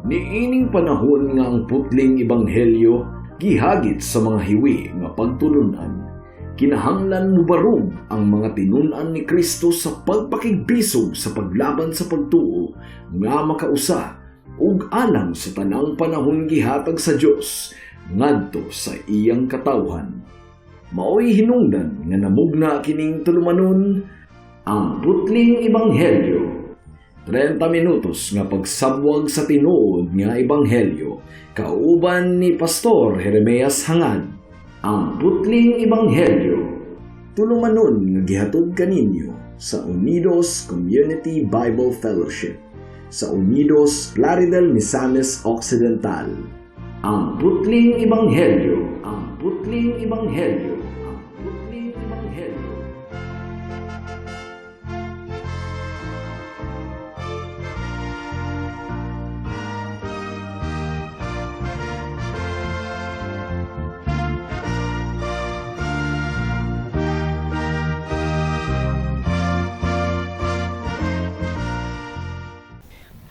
Niining panahon nga ang putling ebanghelyo gihagit sa mga hiwi nga pagtulunan, kinahanglan mubarog ang mga tinun-an ni Kristo sa pagpakigbisog sa paglaban sa pagtuo nga makausa ug alang sa tanang panahon gihatag sa Dios ngadto sa iyang katawhan. Maoy hinungdan nga namugna kining tulumanon, Ang Putling Ebanghelyo. 30 minutos nga pagsabwag sa tinuod nga ebanghelyo kauban ni Pastor Jeremias Hangad. Ang Putling Ebanghelyo. Tulumanon nga gihatod kaninyo sa Unidos Community Bible Fellowship sa Unidos, Plaridel, Misamis Occidental. Ang Putling Ebanghelyo. Ang Putling Ebanghelyo. Ang Putling Ebanghelyo.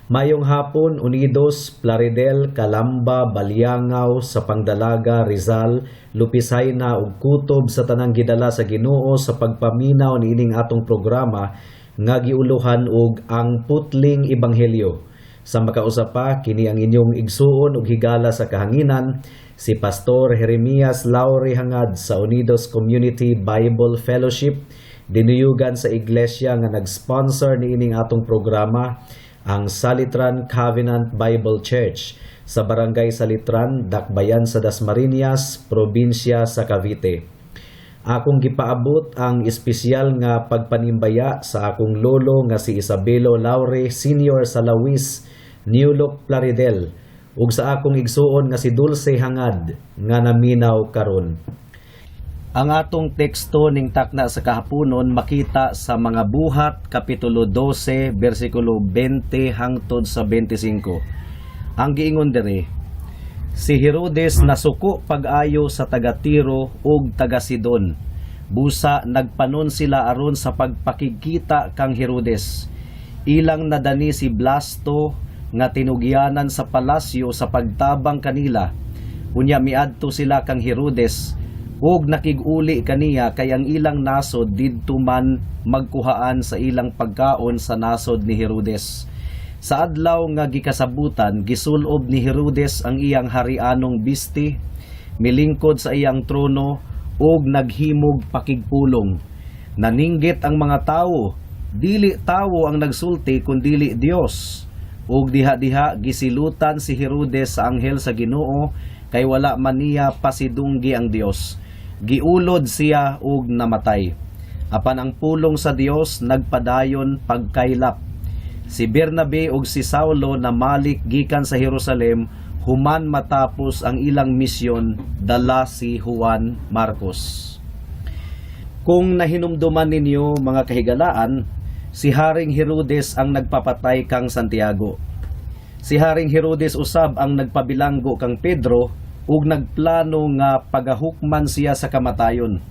Mayong hapon, Unidos, Plaridel, Calamba, Baliangaw, sa Pangdalaga, Rizal, Lupisayna ug Kutob sa tanang gidala sa Ginoo sa pagpaminaw niining atong programa nga giuluhan og Ang Putling Ebanghelyo. Sa makausa pa, kini ang inyong igsuon ug higala sa kahanginan, si Pastor Jeremias Laure Hangad sa Unidos Community Bible Fellowship, dinuyugan sa iglesia nga nag-sponsor niining atong programa, ang Salitran Covenant Bible Church sa Barangay Salitran, Dakbayan sa Dasmariñas, probinsya sa Cavite. Akong gipaabot ang espesyal nga pagpanimbaya sa akong lolo nga si Isabelo Laure Senior sa Lawis, New Look, Plaridel, ug sa akong igsuon nga si Dulce Hangad nga naminaw karon. Ang atong teksto ning takna sa kahaponon makita sa Mga Buhat kapitulo 12 bersikulo 20 hangtod sa 25. Ang giingon diri, si Herodes nasuko pag-ayo sa taga Tiro ug taga Sidon. Busa nagpanon sila aron sa pagpakigkita kang Herodes. Ilang nadani si Blasto nga tinugyanan sa palasyo sa pagtabang kanila. Unya miadto sila kang Herodes ug nakig-uli kaniya kay ang ilang nasod didto man magkuhaan sa ilang pagkaon sa nasod ni Herodes. Sa adlaw nga gikasabutan, gisulob ni Herodes ang iyang harianong bisti, milingkod sa iyang trono ug naghimog pakigpulong. Naninggit ang mga tawo, dili tawo ang nagsulti kundili Dios. Ug diha-diha gisilutan si Herodes sa anghel sa Ginoo kay wala man niya pasidunggi ang Dios. Giulod siya ug namatay. Apan ang pulong sa Dios nagpadayon pagkaylap. Si Bernabe ug si Saulo namalik gikan sa Jerusalem human matapos ang ilang misyon dala si Juan Marcos. Kung nahinumduman ninyo, mga kahigalaan, si Haring Herodes ang nagpapatay kang Santiago. Si Haring Herodes usab ang nagpabilanggo kang Pedro ug nagplano nga pagahukman siya sa kamatayon.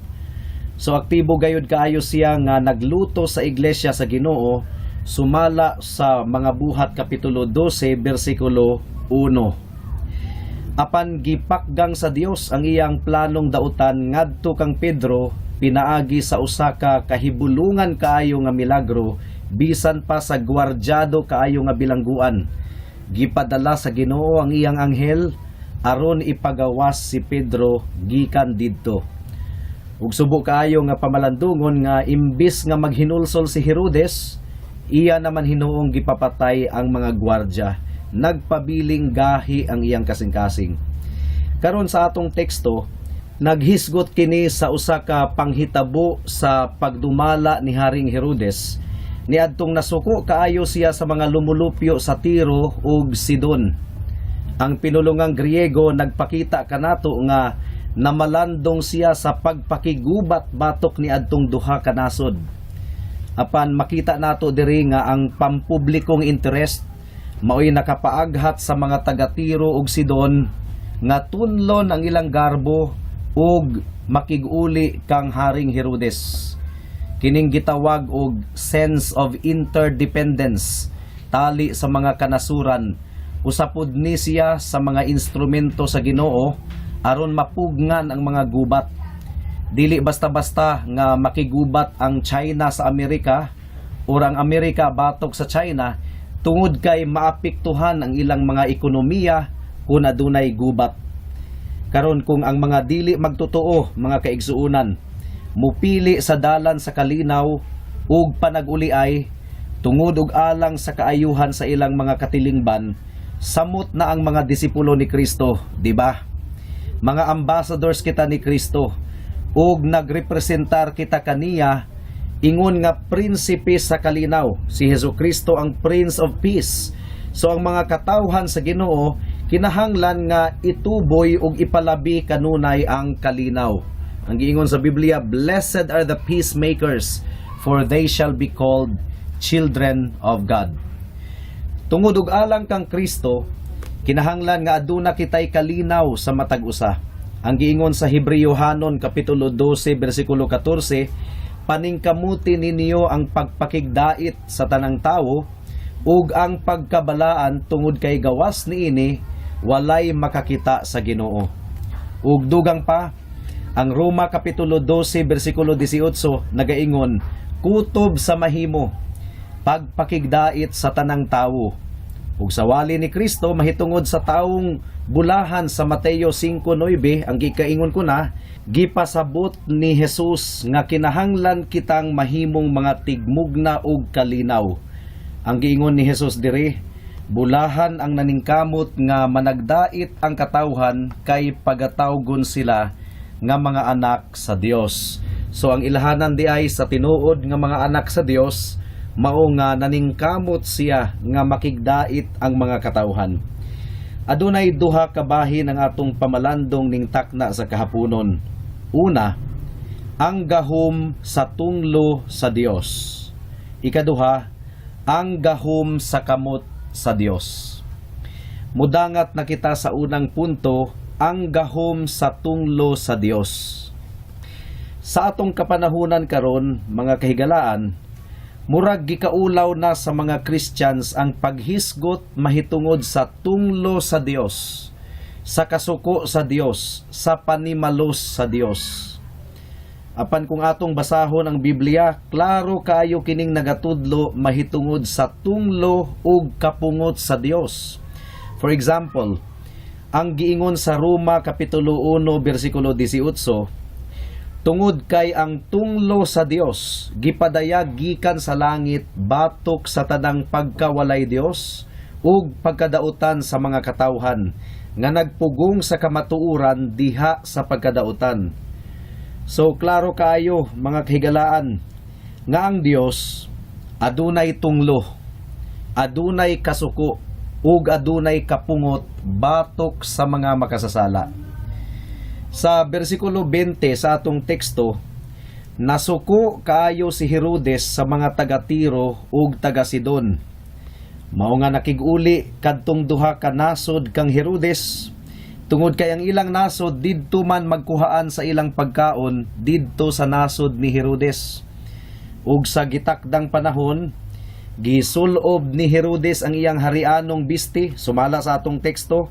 So aktibo gayud kaayo siya nga nagluto sa iglesia sa Ginoo sumala sa Mga Buhat kapitulo 12 bersikulo 1. Apan gipakgang sa Dios ang iyang planong dautan ngadto kang Pedro pinaagi sa usa ka kahibulungan kaayo nga milagro bisan pa sa gwardyado kaayo nga bilangguan. Gipadala sa Ginoo ang iyang anghel aron ipagawas si Pedro gikan didto. Ug subo kaayo nga pamalandungon nga imbis nga maghinulsol si Herodes, iya naman hinuong gipapatay ang mga gwardya. Nagpabiling gahi ang iyang kasing-kasing. Karon sa atong teksto, naghisgot kini sa usa ka panghitabo sa pagdumala ni Haring Herodes niadtong nasuko kaayo siya sa mga lumulupyo sa Tiro ug Sidon. Ang pinulungang Griego nagpakita kanato nga namalandong siya sa pagpakigubat batok ni adtong duha ka nasod. Apan makita nato diri nga ang pampublikong interest maoy nakapaaghat sa mga taga Tiro ug Sidon nga tunlon ang ilang garbo ug makig-uli kang Haring Herodes. Kining gitawag og sense of interdependence tali sa mga kanasuran. Usa pud ni siya sa mga instrumento sa Ginoo aron mapugngan ang mga gubat. Dili basta-basta nga makigubat ang China sa Amerika or ang Amerika batok sa China tungod kay maapektuhan ang ilang mga ekonomiya kung adunay gubat. Karon, kung ang mga dili magtotoo, mga kaigsuonan, mupili sa dalan sa kalinaw ug panag-uliay tungod og alang sa kaayuhan sa ilang mga katilingban, samot na ang mga disipulo ni Kristo, di ba? Mga ambassadors kita ni Kristo ug nagrepresentar kita kaniya ingon nga prinsipe sa kalinaw. Si Hesus Kristo ang Prince of Peace. So ang mga katawhan sa Ginoo kinahanglan nga ituboy ug ipalabi kanunay ang kalinaw. Ang giingon sa Biblia, "Blessed are the peacemakers, for they shall be called children of God." Tungod ug alang kang Kristo, kinahanglan nga aduna kitay kalinaw sa matag usa. Ang giingon sa Hebreohanon kapitulo 12 bersikulo 14, "Paningkamuti ninyo ang pagpakigdait sa tanang tawo ug ang pagkabalaan tungod kay gawas niini walay makakita sa Ginoo." Ug dugang pa, ang Roma kapitulo 12 bersikulo 18 nagaingon, "Kutob sa mahimo, pagpakigdait sa tanang tawo." Ug sa wali ni Kristo mahitungod sa taong bulahan sa Mateo 5:9, ang gikaingon ko na, gipasabot ni Jesus nga kinahanglan kitang mahimong mga tigmugna ug kalinaw. Ang giingon ni Jesus diri, "Bulahan ang naningkamot nga managdait ang katawhan kay pagatawgon sila nga mga anak sa Dios." So ang ilahanan di ay sa tinuod nga mga anak sa Dios mao nga naningkamot siya nga makigdait ang mga katawhan. Adunay duha ka bahin ang atong pamalandong ning takna sa kahaponon. Una, ang gahom sa tunglo sa Dios. Ikaduha, ang gahom sa kamot sa Dios. Mudangat na kita sa unang punto, ang gahom sa tunglo sa Dios. Sa atong kapanahunan karon, mga kahigalaan, murag gikaulaw na sa mga Christians ang paghisgot mahitungod sa tunglo sa Dios, sa kasuko sa Dios, sa panimalos sa Dios. Apan kung atong basahon ang Biblia, klaro kaayo kining nagatudlo mahitungod sa tunglo ug kapungot sa Dios. For example, ang giingon sa Roma kapitulo 1 bersikulo 18, "Tungod kay ang tunglo sa Dios gipadayag gikan sa langit batok sa tanang pagkawalay Dios ug pagkadautan sa mga katawhan nga nagpugong sa kamatuoran diha sa pagkadautan." So klaro kaayo, mga kahigalaan, nga ang Dios adunay tunglo, adunay kasuko ug adunay kapungot batok sa mga makasasala. Sa bersikulo 20 sa atong teksto, nasuko kaayo si Herodes sa mga taga-Tiro ug taga Sidon. Mao nga nakig-uli kadtong duha ka nasod kang Herodes tungod kay ang ilang nasod didto man magkuhaan sa ilang pagkaon didto sa nasod ni Herodes. Ug sa gitakdang panahon, gisulob ni Herodes ang iyang harianong bisti, sumala sa atong teksto,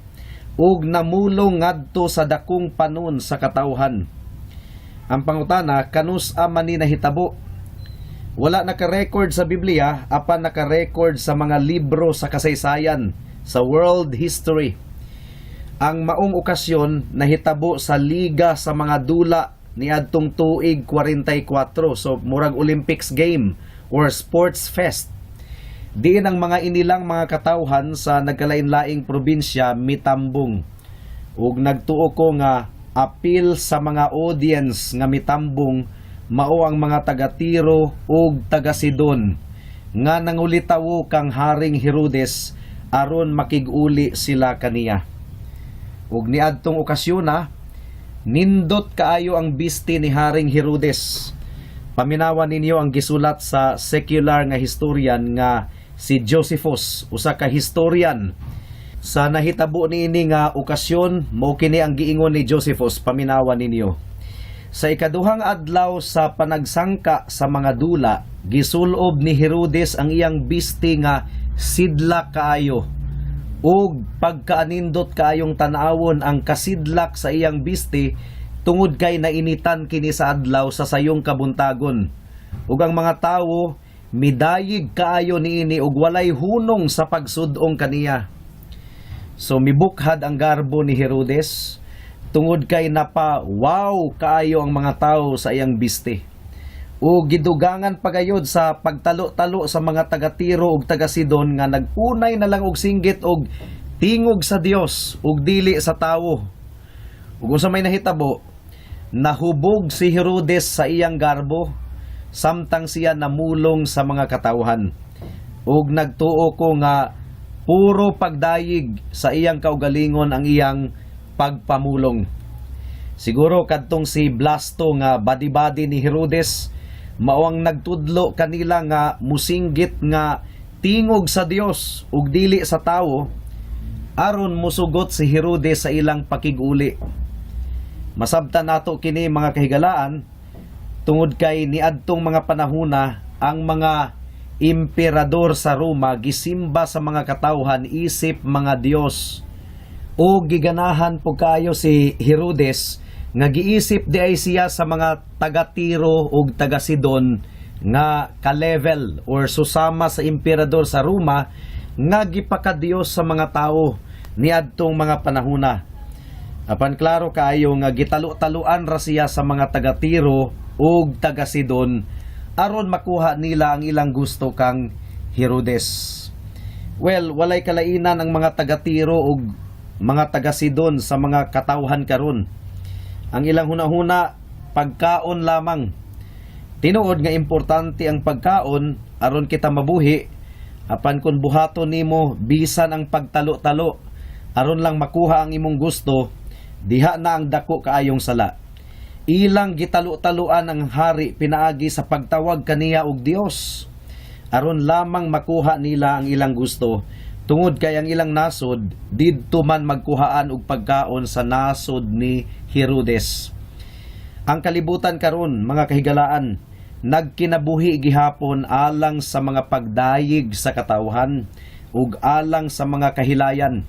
ug namulong ngadto sa dakong panon sa katawhan. Ang pangutana, kanus-a man ni nahitabo? Wala naka-record sa Biblia, apan naka-record sa mga libro sa kasaysayan, sa world history. Ang maong okasyon nahitabo sa liga sa mga dula niadtong tuig 44, so murag Olympics game or sports fest. Diin ang mga inilang mga katawhan sa nagkalain-laing probinsya mitambong. Ug nagtuo ko nga apil sa mga audience nga mitambong mao ang mga taga Tiro ug taga Sidon nga nangulitawo kang Haring Herodes aron makig-uli sila kaniya. Ug niadtong okasyon na nindot kaayo ang bisti ni Haring Herodes. Paminawan ninyo ang gisulat sa secular nga historian nga si Josephus, usa ka historian. Sa nahitabo niini nga okasyon, mao kini ang giingon ni Josephus, paminawan ninyo. "Sa ikaduhang adlaw sa panagsangka sa mga dula, gisulob ni Herodes ang iyang bisti nga sidlak kaayo. Ug pagkaanindot kaayong tan-awon ang kasidlak sa iyang bisti tungod kay nainitan kini sa adlaw sa sayong kabuntagon. Ug ang mga tawo midayig kaayo niini ug walay hunong sa pagsud-ong kaniya. So mibukhad ang garbo ni Herodes tungod kay napa wow kaayo ang mga tawo sa iyang bisti. O gidugangan pagayod sa pagtalo-talo sa mga taga-Tiro ug taga-Sidon nga nagpunay na lang og singgit og tingog sa Dios ug dili sa tawo. Ug unsa may nahitabo, nahubog si Herodes sa iyang garbo samtang siya namulong sa mga katawhan. Ug nagtuo ko nga puro pagdayig sa iyang kaugalingon ang iyang pagpamulong. Siguro kadtong si Blasto nga badi-badi ni Herodes mao ang nagtudlo kanila nga musinggit nga tingog sa Dios ug dili sa tawo aron musugot si Herodes sa ilang pakiguli. Masabtan nato kini, mga kahigalaan, tungod kay niadtong mga panahona ang mga emperador sa Roma gisimba sa mga katawhan isip mga Dios o giganahan po kayo si Herodes nga giisip di ay siya sa mga taga-Tiro ug taga-Sidon nga ka-level or susama sa emperador sa Roma nga gipakadiyos sa mga tawo niadtong mga panahona. Apan klaro kaayo nga gitalo-taluan ra siya sa mga taga-Tiro ug taga-Sidon aron makuha nila ang ilang gusto kang Herodes. Well, walay kalainan ang mga taga-Tiro ug mga taga-Sidon sa mga katawhan karon. Ang ilang hunahuna, pagkaon lamang. Tinuod nga importante ang pagkaon aron kita mabuhi, apan kung buhaton nimo bisan ang pagtalo-talo aron lang makuha ang imong gusto, diha na ang dako kaayong sala. Ilang gitalo-taluan ang hari pinaagi sa pagtawag kaniya og Dios aron lamang makuha nila ang ilang gusto tungod kay ang ilang nasod didto man magkuhaan og pagkaon sa nasod ni Herodes. Ang kalibutan karon, mga kahigalaan, nagkinabuhi gihapon alang sa mga pagdayig sa katawhan ug alang sa mga kahilayan.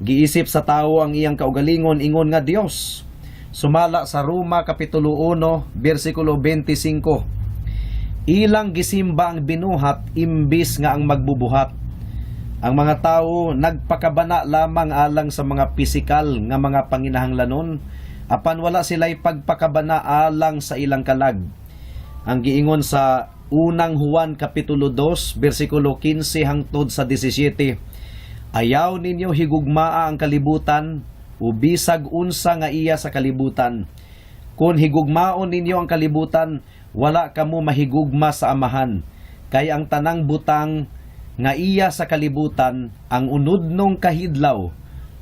Giisip sa tawo ang iyang kaugalingon ingon nga Dios. Sumala sa Roma Kapitulo 1 bersikulo 25. Ilang gisimba ang binuhat imbis nga ang magbubuhat. Ang mga tao nagpakabana lamang alang sa mga pisikal nga mga panginahanglanon apan wala sila'y pagpakabana alang sa ilang kalag. Ang giingon sa Unang Juan Kapitulo 2 bersikulo 15 hangtod sa 17. Ayaw ninyo higugmaa ang kalibutan o bisag unsa nga iya sa kalibutan. Kung higugmaon ninyo ang kalibutan, wala kamo mahigugma sa Amahan. Kay ang tanang butang nga iya sa kalibutan, ang unudnong kahidlaw,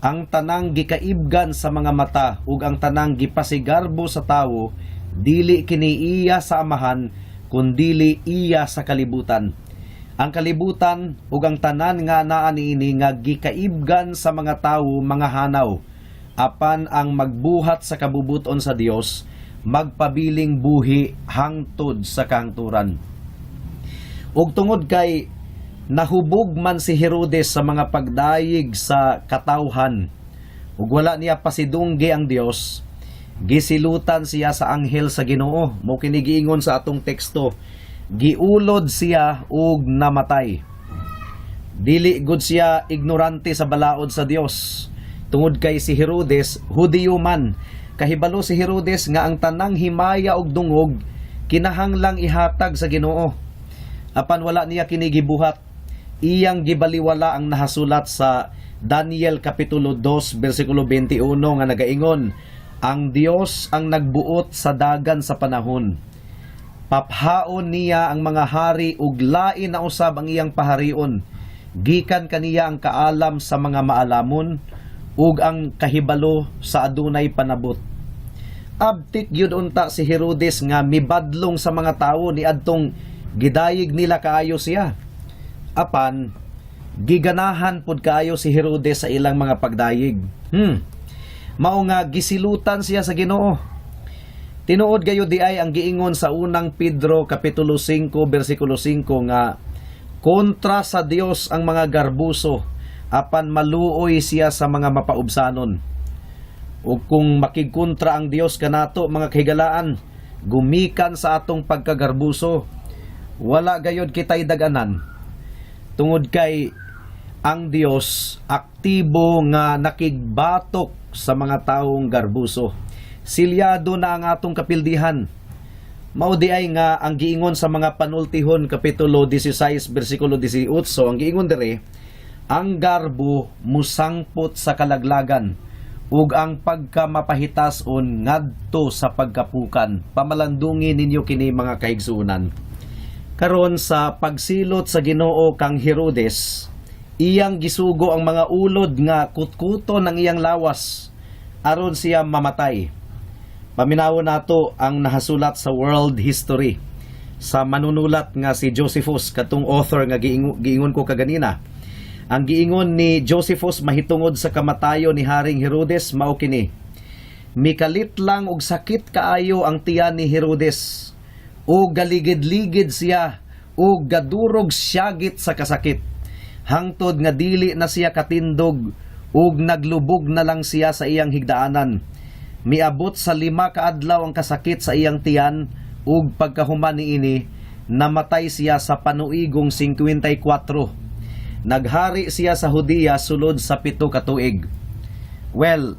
ang tanang gikaibgan sa mga mata ug ang tanang gipasigarbo sa tawo, dili kini iya sa Amahan, kundili iya sa kalibutan. Ang kalibutan ug ang tanan nga naa niini nga gikaibgan sa mga tawo mga hanaw. Apan ang magbuhat sa kabubuton sa Dios magpabiling buhi hangtod sa kahangturan. Ug tungod kay nahubog man si Herodes sa mga pagdayig sa katawhan ug wala niya pasidunggi ang Dios, gisilutan siya sa anghel sa Ginoo. Mao kini giingon sa atong teksto, giulod siya ug namatay. Dili gud siya ignorante sa balaod sa Dios tungod kay si Herodes Hudiyo man. Kahibalo si Herodes nga ang tanang himaya ug dungog kinahanglang ihatag sa Ginoo, apan wala niya kini gibuhat. Iyang gibaliwala ang nahasulat sa Daniel Kapitulo 2 bersikulo 21 nga nagaingon, "Ang Dios ang nagbuot sa dagan sa panahon. Paphaon niya ang mga hari ug lain na usab ang iyang paharion. Gikan kaniya ang kaalam sa mga maalamon ug ang kahibalo sa adunay panabot." Abtik gyud unta si Herodes nga mibadlong sa mga tawo niadtong gidayig nila kaayo siya. Apan giganahan pud kaayo si Herodes sa ilang mga pagdayig. Mao nga gisilutan siya sa Ginoo. Tinuod gayud di ay ang giingon sa Unang Pedro Kapitulo 5 bersikulo 5 nga kontra sa Dios ang mga garbuso, apan maluoy siya sa mga mapaubsanon. Ug kung makigkontra ang Dios kanato, mga kahigalaan, gumikan sa atong pagkagarbuso, wala gayod kitay daganan. Tungod kay ang Dios aktibo nga nakigbatok sa mga taong garbuso. Silyado na ang atong kapildihan. Mao diay nga ang giingon sa mga Panultihon kapitulo 16 bersikulo 18, ang giingon dire, ang garbo musangpot sa kalaglagan ug ang pagkamapahitason ngadto sa pagkapukan. Pamalandungi ninyo kini, mga kahigsuonan. Karon, sa pagsilot sa Ginoo kang Herodes, iyang gisugo ang mga ulod nga kutkuton ang iyang lawas aron siya mamatay. Paminawon nato ang nahasulat sa world history sa manunulat nga si Josephus, katong author nga giingon ko kaganina. Ang giingon ni Josephus mahitungod sa kamatayon ni Haring Herodes mao kini: "Mikalit lang og sakit kaayo ang tiyan ni Herodes o galigid-ligid siya o gadurog siyagit sa kasakit hangtod nga dili na siya katindog ug naglubog na lang siya sa iyang higdaanan. Miabot sa 5 ka adlaw ang kasakit sa iyang tiyan ug pagkahuman niini namatay siya sa panuigong 54. Naghari siya sa Judea sulod sa 7 ka tuig." Well,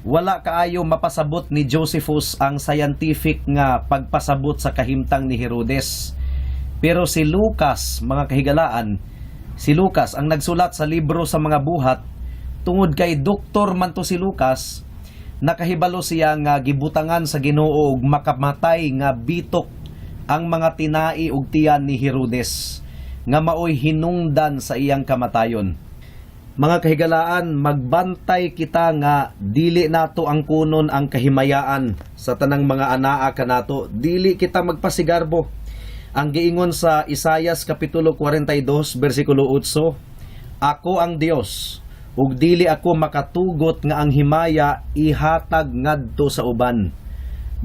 wala kaayo mapasabot ni Josephus ang scientific nga pagpasabot sa kahimtang ni Herodes. Pero si Lucas, mga kahigalaan, si Lucas ang nagsulat sa libro sa mga Buhat, tungod kay doktor man to si Lucas, nakahibalo siya nga gibutangan sa Ginoo og makamatay nga bitok ang mga tinai ug tiyan ni Herodes nga maoy hinungdan sa iyang kamatayon. Mga kahigalaan, magbantay kita nga dili nato angkunon ang kahimayaan sa tanang mga anaa kanato. Dili kita magpasigarbo. Ang giingon sa Isayas kapitulo 42 bersikulo 8, "Ako ang Dios ug dili ako makatugot nga ang himaya ihatag ngadto sa uban."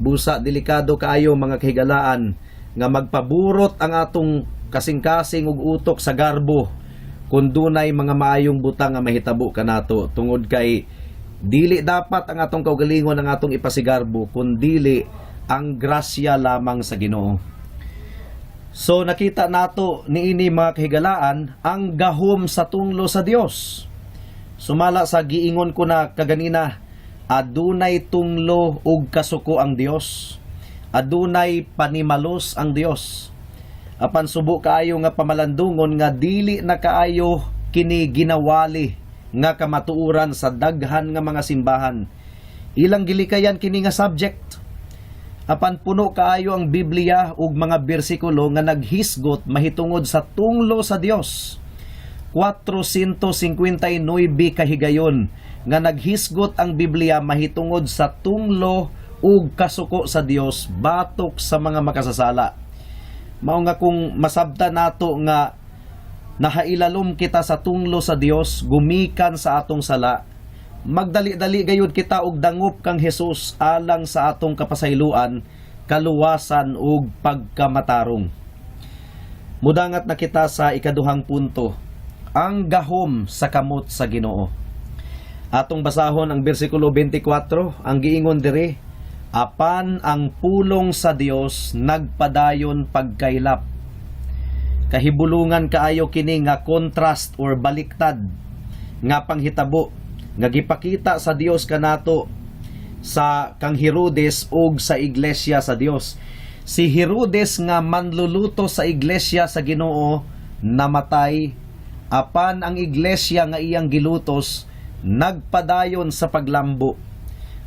Busa delikado kaayo, mga kahigalaan, nga magpaburot ang atong kasing-kasing ug utok sa garbo kung dunay mga maayong butang nga mahitabo kanato, tungod kay dili dapat ang atong kaugalingon ang atong ipasigarbo kun dili ang grasya lamang sa Ginoo. So nakita nato niini, mga kahigalaan, ang gahom sa tunglo sa Dios. Sumala sa giingon ko na kaganina, adunay tunglo ug kasuko ang Dios. Adunay panimalos ang Dios. Apan subo kaayo nga pamalandungon nga dili na kaayo kini ginawali nga kamatuoran sa daghan nga mga simbahan. Ilang gilikayan kini nga subject. Apan puno kaayo ang Biblia ug mga bersikulo nga naghisgot mahitungod sa tunglo sa Dios. 459 kahigayon nga naghisgot ang Biblia mahitungod sa tunglo ug kasuko sa Dios batok sa mga makasasala. Mao nga kung masabta nato nga nahailalom kita sa tunglo sa Dios gumikan sa atong sala, magdali-dali gayud kita og dangop kang Hesus alang sa atong kapasayloan, kaluwasan ug pagkamatarong. Mudangat na kita sa ikaduhang punto, ang gahom sa kamot sa Ginoo. Atong basahon ang bersikulo 24, ang giingon diri, "Apan ang pulong sa Dios nagpadayon pagkaylap." Kahibulungan kaayo kini nga contrast or baliktad nga panghitabo nga gipakita sa Dios kanato sa kang Herodes ug sa iglesia sa Dios. Si Herodes nga manluluto sa iglesia sa Ginoo namatay, apan ang iglesia nga iyang gilutos nagpadayon sa paglambo.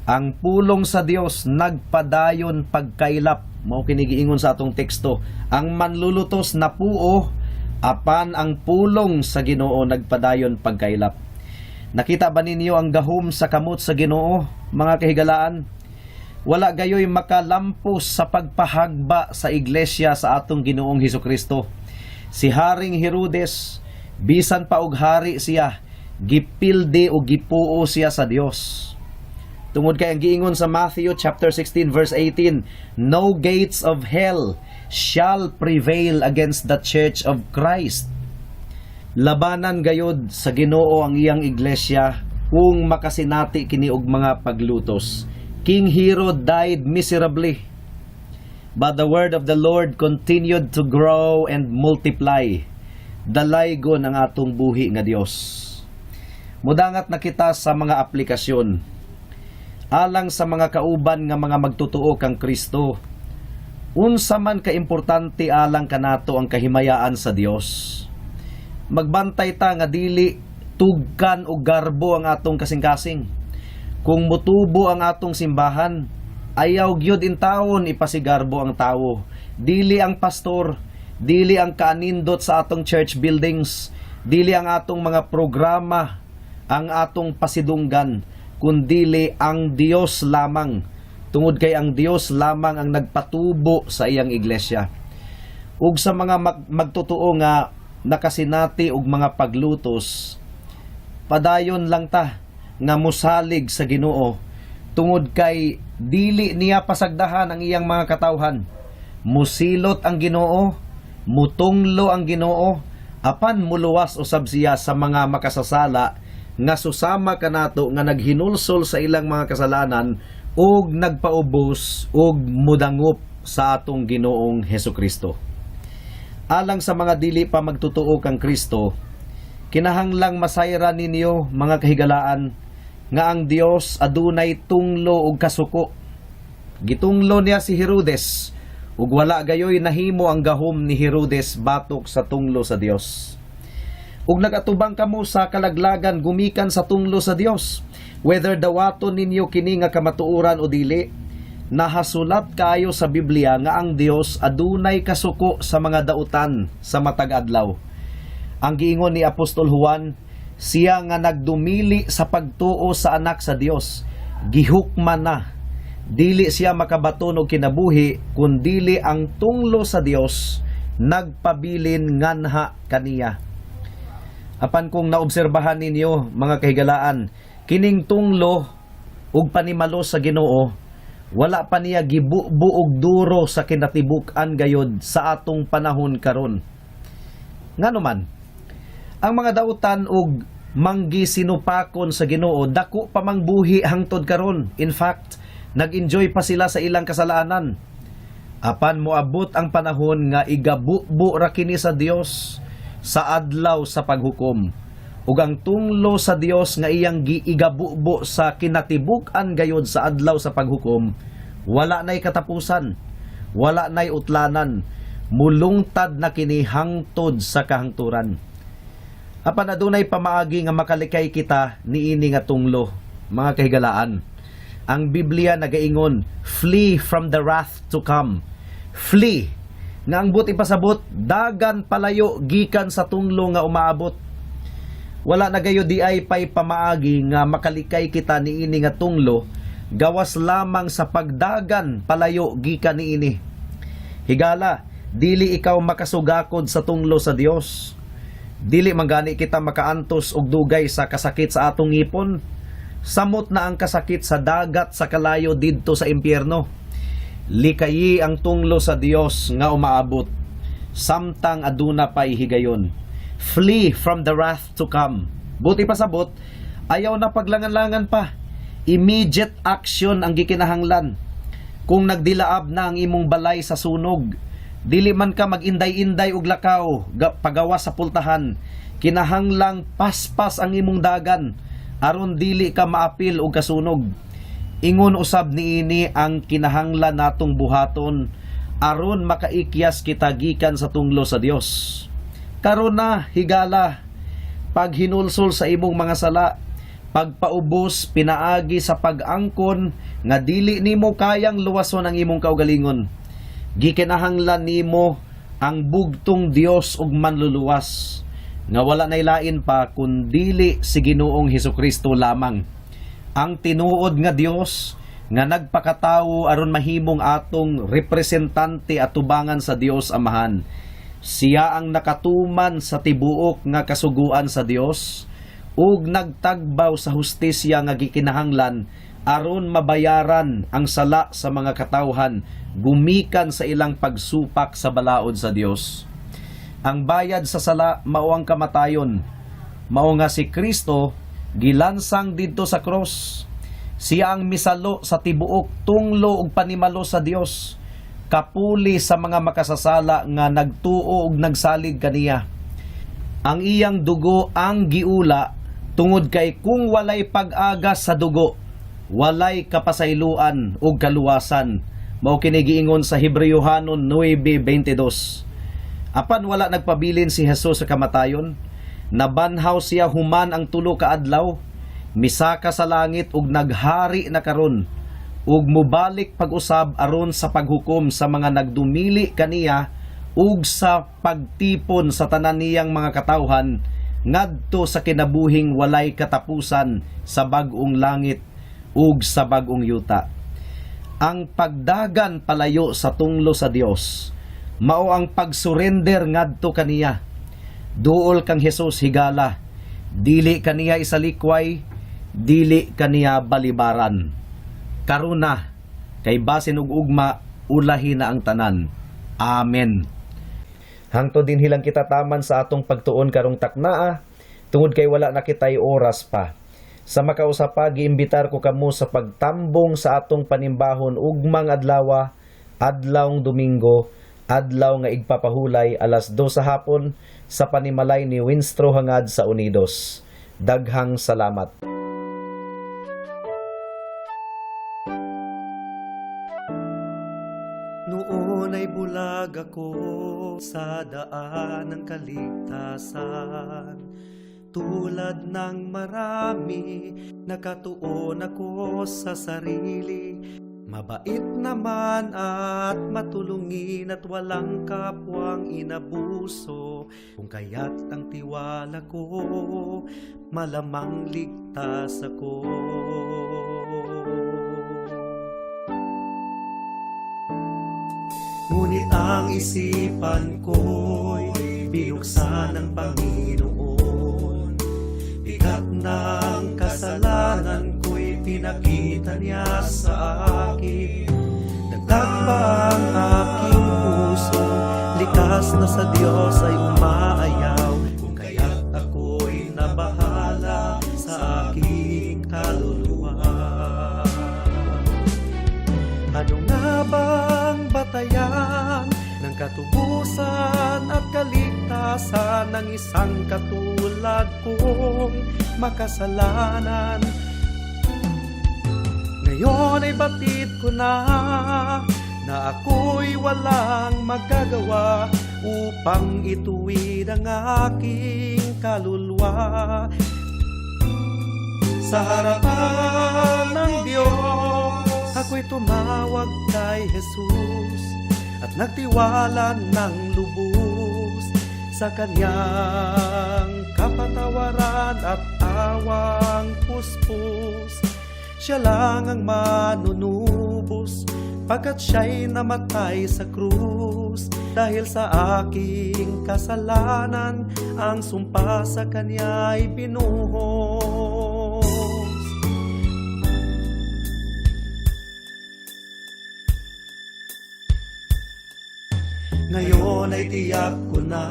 Ang pulong sa Dios nagpadayon pagkaylap. Mao kini giingon sa atong teksto. Ang manlulutos napuo, apan ang pulong sa Ginoo nagpadayon pagkaylap. Nakita ba ninyo ang gahom sa kamot sa Ginoo, mga kahigalaan? Wala gayoy makalampos sa pagpahagba sa iglesia sa atong Ginoong Hesukristo. Si Haring Herodes, bisan pa og hari siya, gipildi o gipuo siya sa Dios. Tungod kay ang giingon sa Matthew chapter 16 verse 18, "No gates of hell shall prevail against the church of Christ." Labanan gayod sa Ginoo ang iyang iglesia kung makasinati kini og mga paglutos. King Herod died miserably. But the word of the Lord continued to grow and multiply. Dalaygon ang atong buhi nga Dios. Mudangat na kita sa mga aplikasyon. Alang sa mga kauban nga mga magtotoo kang Kristo, unsa man kaimportante alang kanato ang kahimayaan sa Dios? Magbantay ta nga dili tugkan og garbo ang atong kasing-kasing. Kung mutubo ang atong simbahan, ayaw gyud intawon ipasigarbo ang tawo. Dili ang pastor, dili ang kaanindot sa atong church buildings, dili ang atong mga programa ang atong pasidunggan, kundili ang Dios lamang. Tungod kay ang Dios lamang ang nagpatubo sa iyang iglesia. Ug sa mga magtotoo nga nakasinati og mga paglutos, padayon lang ta nga musalig sa Ginoo tungod kay dili niya pasagdahan ang iyang mga katawhan. Musilot ang Ginoo, mutunglo ang Ginoo, apan muluwas usab siya sa mga makasasala nga susama kanato nga naghinulsol sa ilang mga kasalanan ug nagpaubos ug mudangop sa atong Ginoong Hesukristo. Alang sa mga dili pa magtotoo kang Kristo, kinahanglang masayran ninyo, mga kahigalaan, nga ang Dios adunay tunglo ug kasuko. Gitunglo niya si Herodes ug wala gayoy nahimo ang gahom ni Herodes batok sa tunglo sa Dios. Ug nagatubang kamo sa kalaglagan gumikan sa tunglo sa Dios. Whether dawaton ninyo kini nga kamatuoran o dili, nahasulat kayo sa Biblia nga ang Dios adunay kasuko sa mga dautan sa matag adlaw. Ang giingon ni Apostol Juan, siya nga nagdumili sa pagtuo sa anak sa Dios, gihukman na. Dili siya makabaton og kinabuhi kun dili ang tunglo sa Dios nagpabilin nganha kaniya. Apan kung naobserbahan ninyo, mga kahigalaan, kining tunglo ug panimalo sa Ginoo wala pa niya gibubo og duro sa kinatibuk-an gayod sa atong panahon karon. Ngano man, ang mga dautan og manggi sinupakon sa Ginoo dako pa mang buhi hangtod karon. In fact, nag-enjoy pa sila sa ilang kasalanan. Apan moabot ang panahon nga igabubo ra kini sa Dios sa adlaw sa paghukom. Ug ang tunglo sa Dios nga iyang giigabubo sa kinatibuk-an gayod sa adlaw sa paghukom, wala nay katapusan, wala nay utlanan, mulungtad na kini hangtod sa kahangturan. Apan adunay pamaagi nga makalikay kita niini nga tunglo, mga kahigalaan. Ang Biblia nagaingon, "Flee from the wrath to come." Flee. Nga ang buot ipasabot, dagan palayo gikan sa tunglo nga umaabot. Wala na gayod diay pay pamaagi nga makalikay kita niini nga tunglo gawas lamang sa pagdagan palayo gikan niini. Higala, dili ikaw makasugakod sa tunglo sa Dios. Dili man gani kita makaantos og dugay sa kasakit sa atong ngipon. Samot na ang kasakit sa dagat sa kalayo didto sa impyerno. Likayi ang tunglo sa Dios nga umaabot samtang aduna pay higayon. Flee from the wrath to come. Buot ipasabot, ayaw na paglangan-langan pa. Immediate action ang gikinahanglan. Kung nagdilaab na ang imong balay sa sunog, dili man ka mag-inday-inday og lakaw pagawas sa pultahan. Kinahanglang paspas ang imong dagan aron dili ka maapil og kasunog. Ingon usab niini ang kinahanglan natong buhaton aron makaikyas kita gikan sa tunglo sa Dios. Karon na, higala, paghinulsol sa imong mga sala, pagpaubos pinaagi sa pag-angkon nga dili nimo kayang luwason ang imong kaugalingon. Gikinahanglan nimo ang bugtong Dios ug manluluwas nga wala nay lain pa kun dili si Ginoong Hesukristo lamang. Ang tinuod nga Dios nga nagpakatawo aron mahimong atong representante atubangan sa Dios Amahan. Siya ang nakatuman sa tibuok nga kasuguan sa Dios ug nagtagbaw sa hustisya nga gikinahanglan aron mabayaran ang sala sa mga katawhan gumikan sa ilang pagsupak sa balaod sa Dios. Ang bayad sa sala mao ang kamatayon. Mao nga si Kristo gilansang didto sa cross. Siya ang misalo sa tibuok tunglo ug panimalo sa Dios, kapuli sa mga makasasala nga nagtuo ug nagsalig kaniya. Ang iyang dugo ang giula tungod kay kung walay pag-agas sa dugo, walay kapasayloan ug kaluwasan. Mao kini giingon sa Hebreohanon 9:22. Apan wala nagpabilin si Jesus sa kamatayon. Nabanhaw siya human ang 3 ka adlaw. Misaka sa langit ug naghari na karon ug mobalik pag-usab aron sa paghukom sa mga nagdumili kaniya ug sa pagtipon sa tanan niyang mga katawhan ngadto sa kinabuhing walay katapusan sa bag-ong langit ug sa bag-ong yuta. Ang pagdagan palayo sa tunglo sa Dios mao ang pagsurrender ngadto kaniya. Duol kang Hesus, higala. Dili kaniya isalikway, dili kaniya balibaran. Karon na, kay basin og ugma, ulahi na ang tanan. Amen. Hangtod dinhi lang kita taman sa atong pagtuon karong taknaa, tungod kay wala na kitay oras pa. Sa makausa pa, giimbitar ko kamo sa pagtambong sa atong panimbahon ugmang adlawa, adlawng Domingo, adlaw nga igpapahulay, 2:00 sa hapon sa panimalay ni Winstro Hangad sa Unidos. Daghang salamat. Noon ay bulag ako sa daan ng kaligtasan. Tulad ng marami, nakatuon ako sa sarili. Mabait naman at matulungin at walang kapwang inabuso. Kung kaya't ang tiwala ko, malamang ligtas ako. Ngunit ang isipan ko'y binuksan ng Panginoon. Bigat ng kasalanan ko'y pinakita niya sa akin. Dagdag pa ang aking puso, likas na sa Diyos ay umaayaw. Kung kaya't ako'y nabahala sa aking kaluluwa. Ano nga bang batayan ng katubusan at kaligtasan ng isang katulad kong makasalanan? Ngayon ay batid ko na na ako'y walang magagawa upang ituwid ang aking kaluluwa. Sa harapan ng Diyos, ako'y tumawag kay Jesus at nagtiwala ng lubos sa kanyang kapatawaran at awang puspos. Siya lang ang manunubos, pagkat siya'y namatay sa krus. Dahil sa aking kasalanan, ang sumpa sa kanya'y binuhos. Ngayon ay tiyak ko na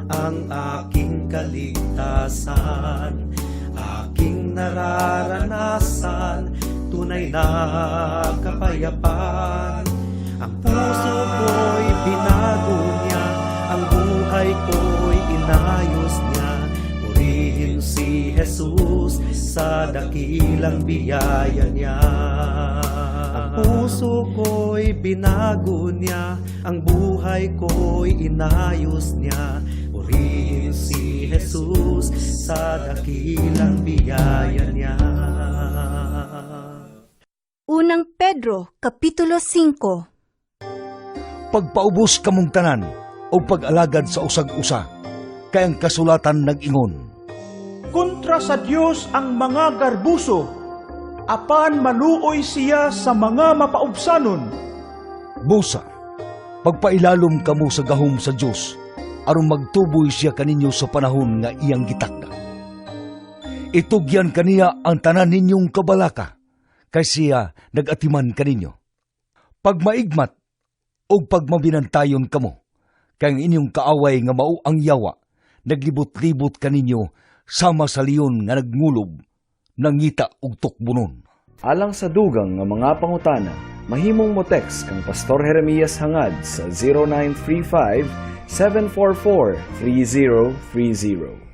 ang aking kaligtasan, aking nararanasan, tunay na kapayapaan. Ang puso ko'y binago niya, ang buhay ko'y inayos niya. Purihin si Jesus sa dakilang biyaya niya. Ang puso ko'y binago niya, ang buhay ko'y inayos niya. Purihin si Jesus sa dakilang biyaya niya. Unang Pedro, Kapitulo 5. Pagpaubos kamong tanan o pag-alagad sa usag-usa, kay ang kasulatan nag-ingon. Kontra sa Dios ang mga garbuso, apan maluoy siya sa mga mapaubsanon. Busa, pagpailalom kamo sa gahom sa Dios, aron magtuboy siya kaninyo sa panahon nga iyang gitakda. Itugyan kaniya ang tanan ninyong kabalaka, kay siya nag-atiman kaninyo. Pagmaigmat o pagmabinantayon kamo, Kay ang inyong kaaway nga mao ang yawa, naglibot-libot kaninyo sama sa leon nga nagmulob, nangita og tukbonon. Alang sa dugang nga mga pangutana, mahimong mo text kang Pastor Jeremias Hangad sa 0935 744 3030.